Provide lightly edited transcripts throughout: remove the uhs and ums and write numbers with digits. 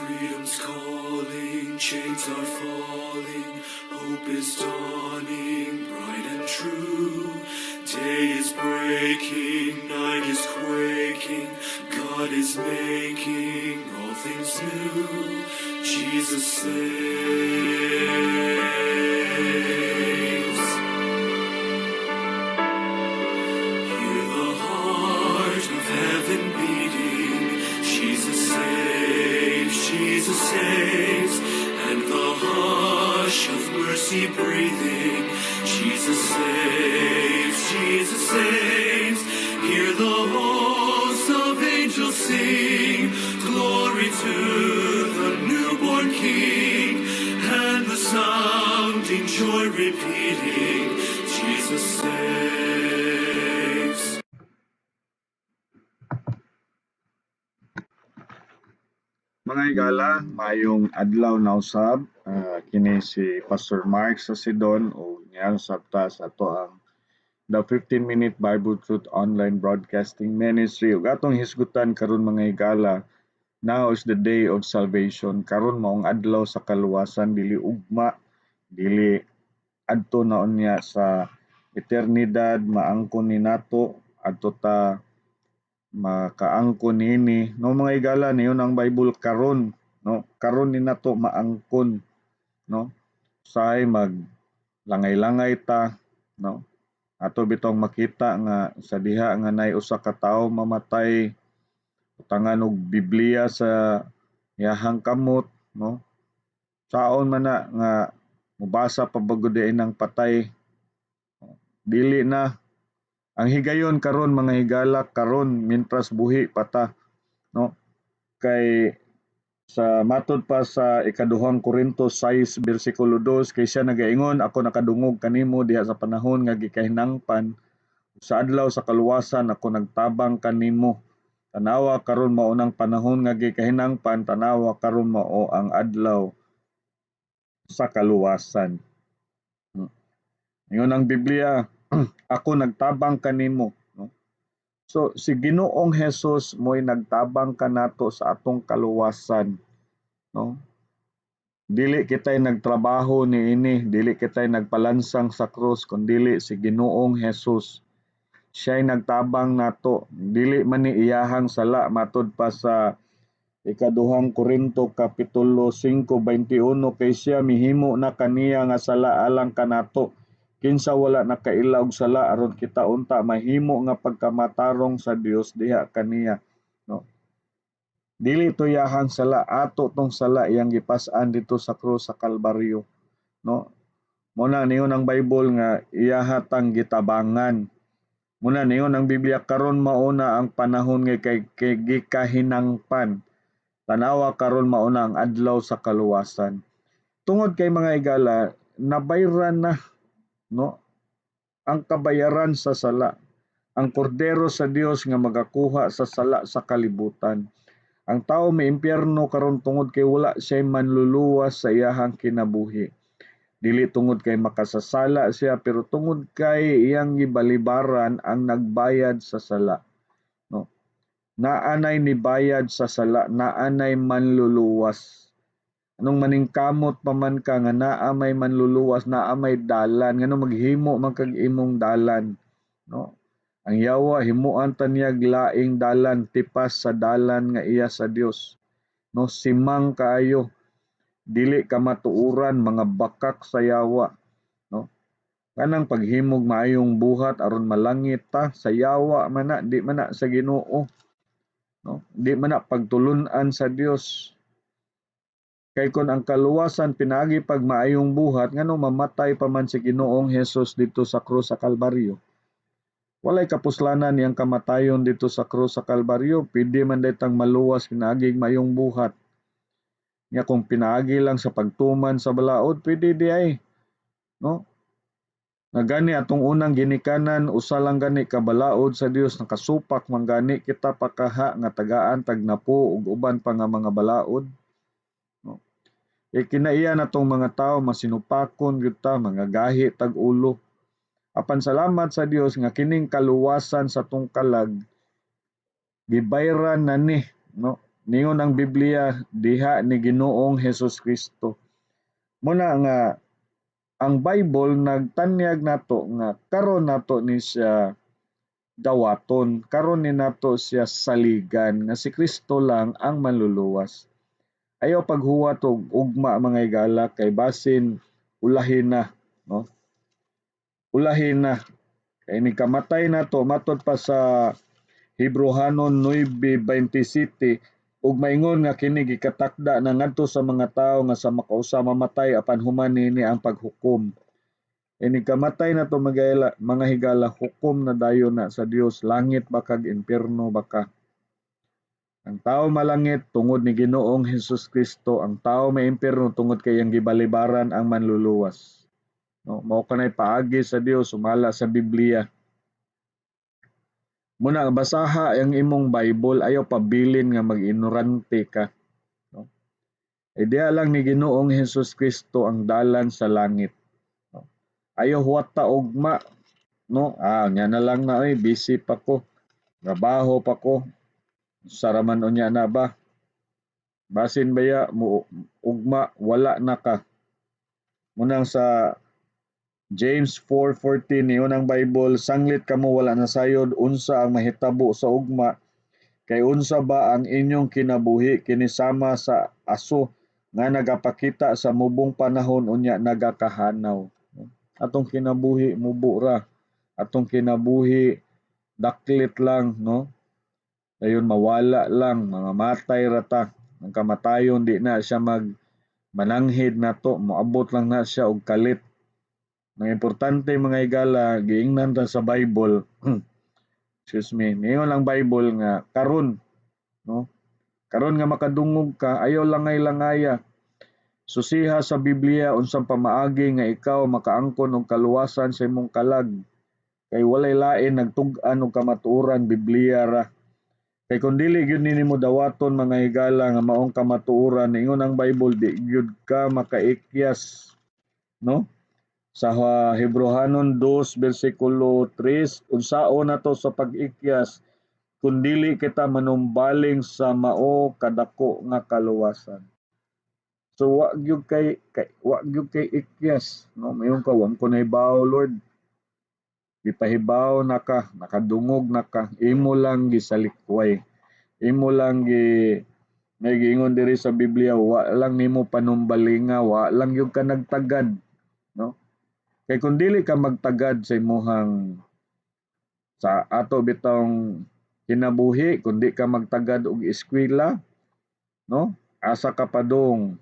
Freedom's calling, chains are falling, hope is dawning, bright and true. Day is breaking, night is quaking, God is making all things new. Jesus saves. Hear the heart of heaven beating. Jesus saves, Jesus saves, and the hush of mercy breathing. Jesus saves, Jesus saves. Hear the hosts of angels sing. Glory to the newborn King, and the sounding joy repeating. Jesus saves. Mga higala, maayong adlaw na usab. Kini si Pastor Mark sa Sidon ug niyan usab ta sa atoang The 15-Minute Bible Truth Online Broadcasting Ministry. Ug atong hisgutan karon, mga higala, now is the day of salvation. Karon maong adlaw sa kaluwasan, dili ugma, dili adto na unya sa eternidad maangkon ni nato, adto ta makaangkon niini, no, mga higala. Niyon ang Bible karon, no, karon ni nato maangkon, no. Usahay mag langay-langay ta, no, ato bitong makita nga sa diha nga nay usa ka tawo mamatay, butangan og Biblia sa iyahang kamot, no. Saon man na nga mobasa pa ba gud ang patay? Dili na ang higayon karon, mga higala, karon mintras buhi pa ta, no, kay sa matod pa sa ikaduhang Korinto 6 bersikulo 2, kay siya nagaingon, "Ako nakadungog kanimo diha sa panahon nga gikahinangpan, sa adlaw sa kaluwasan ako nagtabang kanimo." Tanawa karon mao nang panahon nga gikahinangpan, tanawa karon mao ang adlaw sa kaluwasan. Ingon ang Biblia, "Ako nagtabang kanimo," no? So si Ginoong Hesus mo'y nagtabang kanato sa atong kaluwasan, no? Dili kita'y nagtrabaho niini, dili kita'y nagpalansang sa krus, kundili si Ginoong Hesus. Siya'y nagtabang nato, dili man ni iyahang sala, matod pa sa ikaduhang Korinto kapitulo 5:21, kay siya mihimo na kaniya nga sala alang kanato, kinsa wala nakaila og sala, aron kita unta mahimo nga pagkamatarong sa Dios diha kaniya, no. Dili to iyahang sala, ato tong sala iyang gipas-an didto sa krus sa Kalbaryo, no. Mo na niyon ang Bible nga iyaha tang gitabangan. Mo na niyon ang Biblia, karon mao na ang panahon nga kay gikahinangpan. Tanawa karon mao na ang adlaw sa kaluwasan. Tungod kay, mga higala, nabayran na, no, ang kabayaran sa sala. Ang kordero sa Dios nga magakuha sa sala sa kalibutan. Ang tao may impyerno karon tungod kay wala siya manluluwas sa iyahang kinabuhi. Dili tungod kay makasasala siya, pero tungod kay iyang gibalibaran ang nagbayad sa sala, no. Naanay nibayad sa sala, naanay manluluwas. Anong maningkamot pa man ka nga naa may manluluwas, naa may dalan, ngano maghimo man kag imong dalan, no? Ang yawa himuan ta niyag laing dalan tipas sa dalan nga iya sa Dios, no? Simang kaayo, dili ka matuoran, mga bakak sa yawa, no? Kanang paghimog maayong buhat aron malangit ta, sa yawa man na, di man na sa Ginoo, no? Di man na pagtulun-an sa Dios. Kay kon ang kaluwasan pinaagi pag maayong buhat, ngano mamatay pa man si Ginoong Hesus didto sa krus sa Kalbaryo? Walay kapuslanan niyang kamatayon didto sa krus sa Kalbaryo. Pwede man tang maluwas pinaagi maayong buhat. Nya kung pinaagi lang sa pagtuman sa balaod, pwede di ay, no? Nga gani atong unang ginikanan, usa lang gani ka balaod sa Dios, nakasupak man gani kita pakaha nga tagaan tag napo ug uban pa nga mga balaod, no? E kinaiya natong mga tao, masinupakon gyud ta, mga gahi tag ulo. Apan salamat sa Dios nga kining kaluwasan sa tong kalag gibayran na ni, no? Ningon ang Biblia diha ni Ginoong Hesus Kristo. Muna nga ang Bible nagtanyag nato nga karon nato ni siya dawaton, karon ni nato siya saligan nga si Kristo lang ang manluluwas. Ayaw paghuwat og ugma, mga higala, kay basin ulahin na, no? Ulahin na kay ni kamatay nato. Matod pa sa Hebrohanon 9:27, ug maingon nga kini gikatakda na ngadto sa mga tawo nga sa makausa mamatay, apan human niini ang paghukom. Ini kamatay nato, mga higala, hukom na dayon na sa Dios, langit ba kag impierno ba ka. Ang tao malangit tungod ni Ginoong Hesus Kristo, ang tao may impierno tungod kay iyang gibalibaran ang manluluwas. No, mao kanay paagi sa Dios sumala sa Biblia. Muna basaha ang imong Bible, ayaw pabilin nga mag-ignorante ka, no? E diha lang ni Ginoong Hesus Kristo ang dalan sa langit, no? Ayaw huwata ugma, no? Ah, nya na lang na oy, busy pa ko. Trabaho pa ko. Saraman unya na ba? Basin baya mo ugma wala na ka. Munang sa James 4:14, niyon ang Bible, "Sanglit kamo wala nasayod unsa ang mahitabo sa ugma, kay unsa ba ang inyong kinabuhi kini sama sa aso nga nagapakita sa mubong panahon unya nagakahanaw." Atong kinabuhi mubo ra. Atong kinabuhi daklit lang, no? Dayon mawala lang, mga matay ra ta. Ang kamatayon di na siya mag mananghid nato, moabot lang na siya og kalit. Ang importante, mga higala, giingnan ta sa Bible. Excuse me. Niingon ang Bible nga karon, no? Karon nga makadungog ka, ayaw langay-langaya. Susiha sa Biblia unsang pamaagi nga ikaw makaangkon og kaluwasan sa imong kalag. Kay walay lain nagtug-an og kamatuoran, Biblia ra. Kay kung dili gyud nimo dawaton, mga higala, nga maong kamatuoran, niingon ang Bible, di gyud ka makaikyas, no? Sa Hebrohanon 2 bersikulo 3, unsaon nato sa pag-ikyas kung dili kita manumbaling sa mao kadako nga kaluwasan? So wa gyud kay ikyas, no? Mayon ka, "Wa ko nahibaw, Lord." Gipahibaw na ka, nakadungog na ka, imo lang gisalikway. Imo lang gi may giingon diri sa Biblia, wa lang nimo panumbalinga, wa lang gyud ka nagtagad, no? Kay kung dili ka magtagad sa imuhang, sa ato bitong kinabuhi, kung di ka magtagad og eskwela, no? Asa ka padung?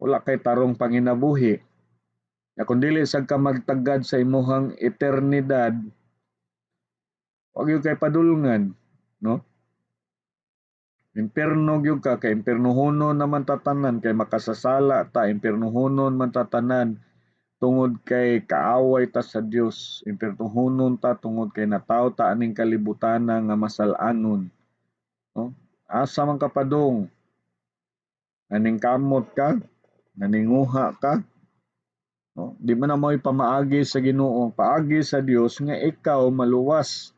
Wala kay tarong panginabuhi. Ya kung dili sad ka magtagad sa imuhang eternidad, wa gyud kay padulngan, no? Imperno gyud ka, kay impernohonon naman tatanan kay makasasala ta, impernohonon man tatanan tungod kay kaaway ta sa Dios, impernohonon ta tungod kay nataw ta aning kalibutan nga masal-anon, no? Asa man ka padung? Naningkamot ka, naninguha ka, no? Di man na mo'y pamaagi sa Ginoo, paagi sa Dios nga ikaw maluwas,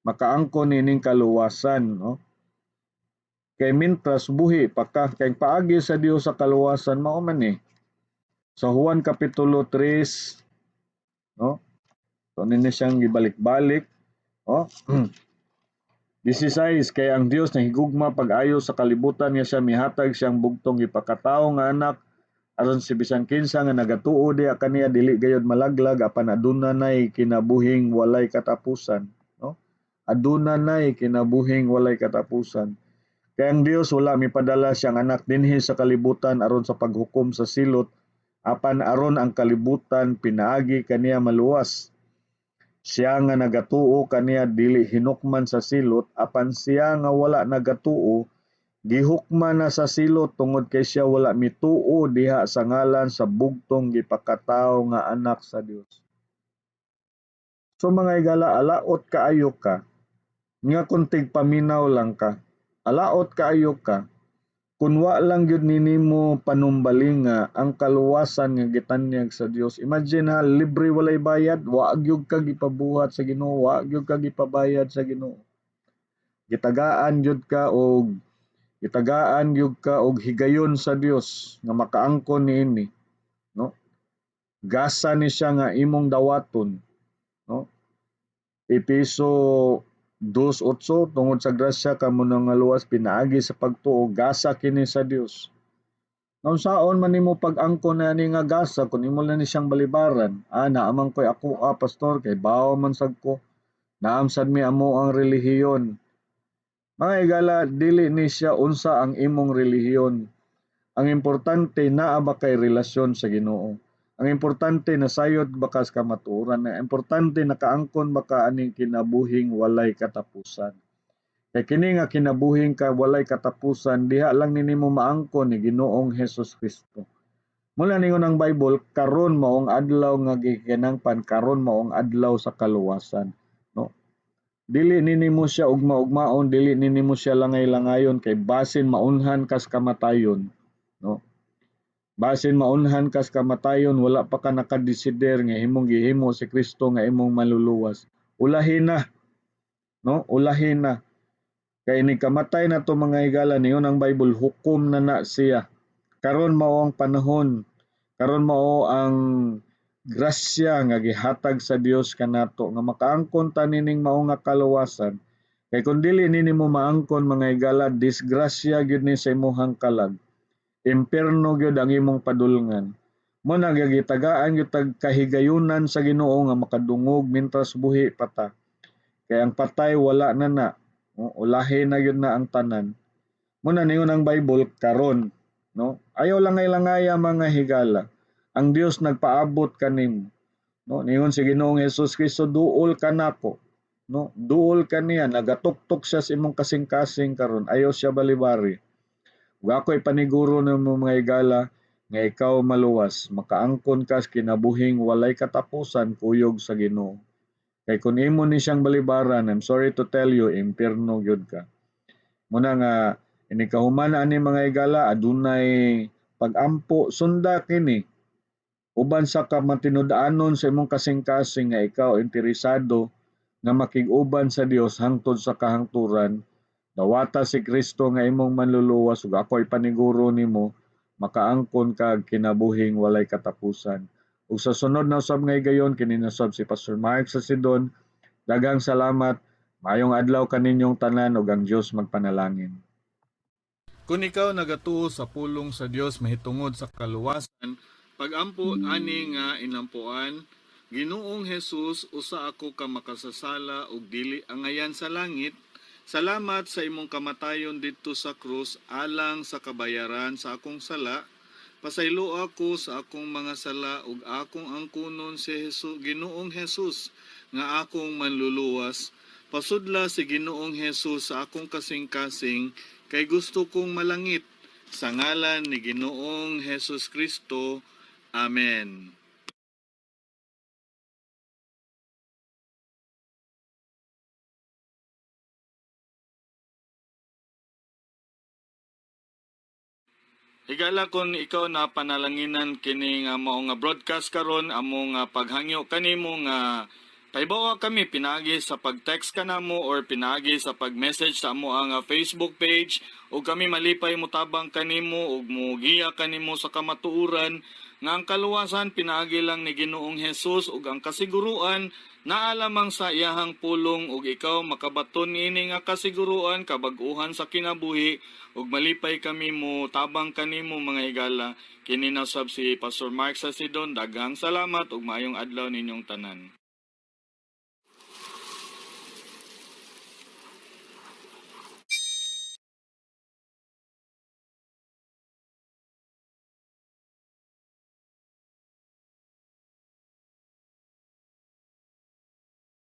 makaangkon nining kaluwasan, no? Kay mintras buhi pa ka, kay paagi sa Dios sa kaluwasan mao man eh. Sa Juan kapitulo 3, no? So nini siyang gibalik-balik, oh. 16, "Kay ang Dios nahigugma pag-ayo sa kalibutan nga siya mihatag siyang bugtong gipakatawo nga anak, aron si bisan kinsa nga nagatuo diha kaniya dili gayud malaglag apan aduna nay kinabuhing walay katapusan," no? Aduna nay kinabuhing walay katapusan. "Kay ang Dios wala mipadala siyang anak dinhi sa kalibutan aron sa paghukom sa silot, apan aron ang kalibutan pinaagi kaniya maluwas. Siya nga nagatuo kaniya dili hinukman sa silot, apan siya nga wala nagatuo gihukman na sa silot tungod kay siya wala mituo diha sa ngalan sa bugtong gipakatawo nga anak sa Dios." So mga higala, alaot kaayo ka nga kung tigpaminaw lang ka. Alaot kaayo ka kun wa lang gyud nimo panumbalinga ang kaluwasan nga gitanyag sa Dios. Imagine ha, libre, walay bayad, wa gyud ka gipabuhat sa Ginoo, wa gyud ka gipabayad sa Ginoo. Gitagaan gyud ka og Gitagaan gyud ka og higayon sa Dios nga makaangkon niini, no? Gasa ni siya nga imong dawaton, no? Epeso 2:8, tungod sa grasya kamo nangaluwas pinaagi sa pagtuo, gasa kini sa Dios. Naunsaon man nimo pag-angkon na ani nga gasa kung imo lang ni siyang balibaran? Ah, naaman ko'y ako, pastor, kay bawo man sad ko. Naam sad mi amo ang relihiyon. Mga higala, dili ni siya unsa ang imong relihiyon. Ang importante, naa ba kay relasyon sa Ginoo? Ang importante, nasayod ba ka sa kamatuoran? Ang importante, nakaangkon ba ka aning kinabuhing walay katapusan? Kay kini nga kinabuhing ka walay katapusan, diha lang ni nimo maangkon ni Ginoong Hesus Kristo. Mula ningon ang Bible, karon maong adlaw nga gikinangpan, karon maong adlaw sa kaluwasan, no? Dili ni nimo siya ugma-ugmaon, dili ni nimo siya langay-langayon kay basin maunhan kas kamatayon, no? Basin maunhan kas kamatayon, wala pa ka nakadesider nga imong gihimo si Kristo nga imong maluluwas. Ulahin na, no? Ulahin na. Kay ni kamatay na to mga higala, niyon ang Bible, hukom na na siya. Karon mao ang panahon, karon mao ang grasya nga gihatag sa Dios kanato nga makaangkon ta nining mao nga kaluwasan. Kay kun dili nini mo maangkon mga higala, disgrasya gyud ni sa imong kalag. Impierno gyud ang imong padulngan. Mo na gitagaan gyud tag kahigayunan sa Ginoo nga makadungog mintras buhi pa ta. Kay ang patay wala na na. Ulahin na gyud na ang tanan. Muna ningon ang Bible karon, no? Ayaw langay-langaya mga higala. Ang Dios nagpaabot kanim, no? Ningon si Ginoong Hesus Kristo, duol kanako, no? Duol kaniya, nagatuktok siya sa imong kasing-kasing karon. Ayaw siya balibari. Ug ako'y paniguro nimo mga higala nga ikaw maluwas, makaangkon ka sa kinabuhing walay katapusan kuyog sa Ginoo. Kay kun imo ni siyang balibaran, I'm sorry to tell you, impierno gyud ka. Muna nga ini kahuman ani mga higala, adunay pagampo, sunda kini uban sa kamatinud-anon sa imong kasing-kasing nga ikaw interesado nga makig-uban sa Dios hangtod sa kahangturan. Dawata si Kristo nga imong manluluwas ug ako'y paniguro nimo makaangkon kag kinabuhing walay katapusan. Ug sa sunod na usab nga higayon, kini nasab si Pastor Mark sa Sidon. Daghang salamat. Maayong adlaw kaninyong tanan ug ang Dios magpanalangin. Kung ikaw nagatuo sa pulong sa Dios mahitungod sa kaluwasan, pagampo ani nga inampuan, Ginoong Hesus, usa ako ka makasasala ug dili angayan sa langit. Salamat sa imong kamatayon didto sa krus alang sa kabayaran sa akong sala. Pasaylo ako sa akong mga sala ug akong angkunon si Hesus, Ginoong Hesus nga akong manluluwas. Pasudla si Ginoong Hesus sa akong kasing-kasing kay gusto kong malangit. Sa ngalan ni Ginoong Hesus Kristo. Amen. Higala kon ikaw na panalanginan kini nga mao nga broadcast karon, amo nga paghangyo kanimo nga pahibawa kami pinaagi sa pag-text kanamo or pinaagi sa pag-message sa amo ang Facebook page, ug kami malipay motabang kanimo ug mogiya kanimo sa kamatuoran nga ang kaluwasan pinaagi lang ni Ginoong Hesus ug ang kasiguruan naa lamang sa iyahang pulong, ug ikaw makabaton niini nga kasiguruan kabag-uhan sa kinabuhi ug malipay kami mo tabang kanimo mga higala. Kini na sab si Pastor Mark Sasidon. Daghang salamat ug maayong adlaw ninyong tanan.